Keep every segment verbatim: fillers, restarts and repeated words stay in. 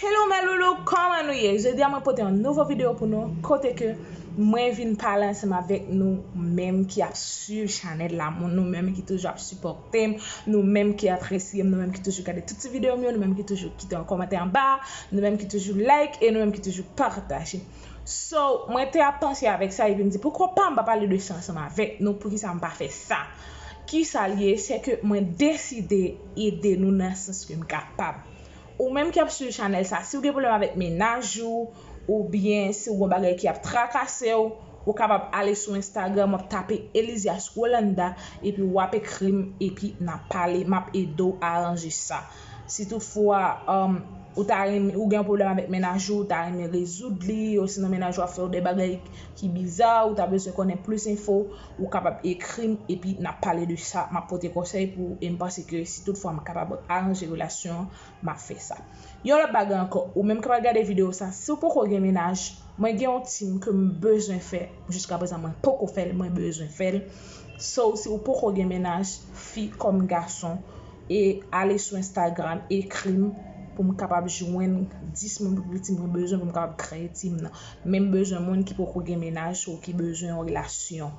Hello mes loulous, kòman nou ye? Jodi a mwen pote yon nouvo videyo pou nou, kote ke mwen vin pale ansanm avèk nou menm ki ap swiv chanèl la, moun nou menm ki toujou ap sipòte m, nou menm ki apresye m, nou menm ki toujou gade tout ti videyo m yo, nou menm ki toujou kite yon kòmantè anba, nou menm ki toujou like e nou menm ki toujou pataje. So, mwen te ap panse avèk sa epi m di poukwa pa m pa pale de sa ansanm avèk nou, poukisa m pa fè sa? Kisa l ye? Se ke mwen deside ede nou nan sans ke m kapab. Ou menm ki ap swiv chanèl sa, si w gen pwoblèm avèk mennaj ou, oubyen si w gen bagay ki ap trakase w, ou kapab ale sou Instagram, w ap tape Elizias Rolanda, epi w ap ekri m, epi n ap pale, m ap ede w aranje sa. Si toutfwa, um, ou ta renmen, ou gen yon pwoblèm avèk mennaj ou, ou ta renmen rezoud li, osinon mennaj ou ap fè w de bagay ki biza, ou ta bezwen konnen plis enfo, ou kapab ekri m, epi n ap pale de sa, m ap pote konsèy pou ou, e m panse ke si toutfwa m kapab aranje relasyon an, m ap fè sa. Yon lòt bagay ankò, ou menm k ap gade videyo sa, si w poko gen mennaj, mwen gen yon team ke m bezwen fè, jiska prezan mwen poko fè l, mwen bezwen fè l. So, si w poko gen mennaj, fi kòm gason, e ale sou Instagram, ekri m pou m kapab jwenn dis moun pou piti mwen bezwen pou m kapab kreye team nan. Men m bezwen moun ki poko gen mennaj ou ki bezwen yon relasyon.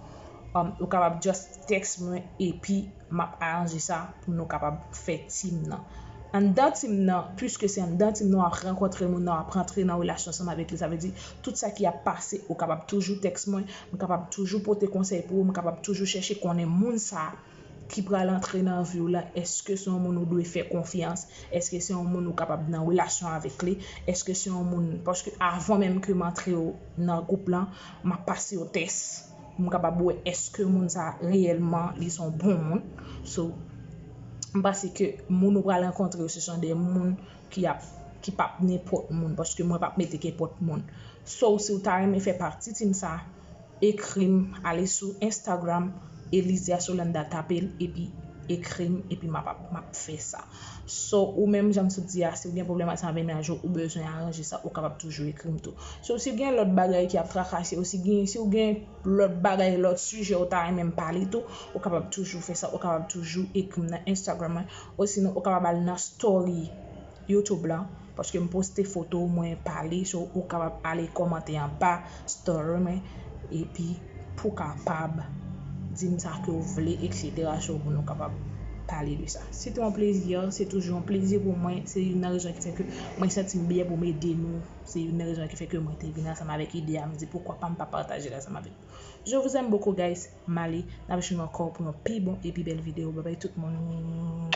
Um, ou kapab just text mwen epi m ap aranje sa pou nou kapab fè team nan. Anndan team nan, piske se anndan team nan w ap rankontre moun nan, w ap rantre nan relasyon ansanm avèk li. Sa vle di, tout sa ki ap pase, ou kapab toujou text mwen, m kapab toujou pote konsèy pou ou, m kapab toujou chèche konnen moun sa ki pral antre nan vi w la, èske se yon moun ou dwe fè konfyans? Èske se yon moun ou kapab nan relasyon avèk li? Èske se yon moun, paske avan menm ke m antre w nan gwoup lan, m ap pase yon tès pou m kapab wè èske moun sa reyèlman li se yon bon moun. So, m panse ke moun ou pral rankontre yo, se son de moun ki ap, ki p ap nenpòt moun, paske mwen p ap mete kenpòt moun. So, si w ta renmen fè pati team sa, ekri m, ale sou Instagram, Elizias Rolanda, tape l, epi ekri m, epi m ap, m ap fè sa. So, ou menm, jan m sot di a, si w gen pwoblèm ansanm avèk mennaj ou, ou bezwen aranje sa, ou kapab toujou ekri m tou. So, si w gen lòt bagay ki ap trakase, ou si gen, si w gen lòt bagay, lòt sijè ou ta renmen m pale tou, ou kapab toujou fè sa, ou kapab toujou ekri m nan Instagram mwen, osinon ou kapab al nan story YouTube la, paske m poste foto mwen pale, so ou kapab ale kòmante anba story mwen, epi pou kapab di m sa ke w vle, et cetera, so pou nou kapab pale de sa. Se te yon plezi, se toujou yon plezi pou mwen, se youn nan rezon ki fè ke mwen santi m byen pou m ede nou, se youn nan rezon ki fè ke mwen te vin ansanm avèk ide a, m di poukwa pa m pa pataje l ansanm avèk nou. Je vous aime beaucoup, guys, m ale, n ap jwenn ankò pou yon pi bon e pi bèl videyo, bye bye tout moun.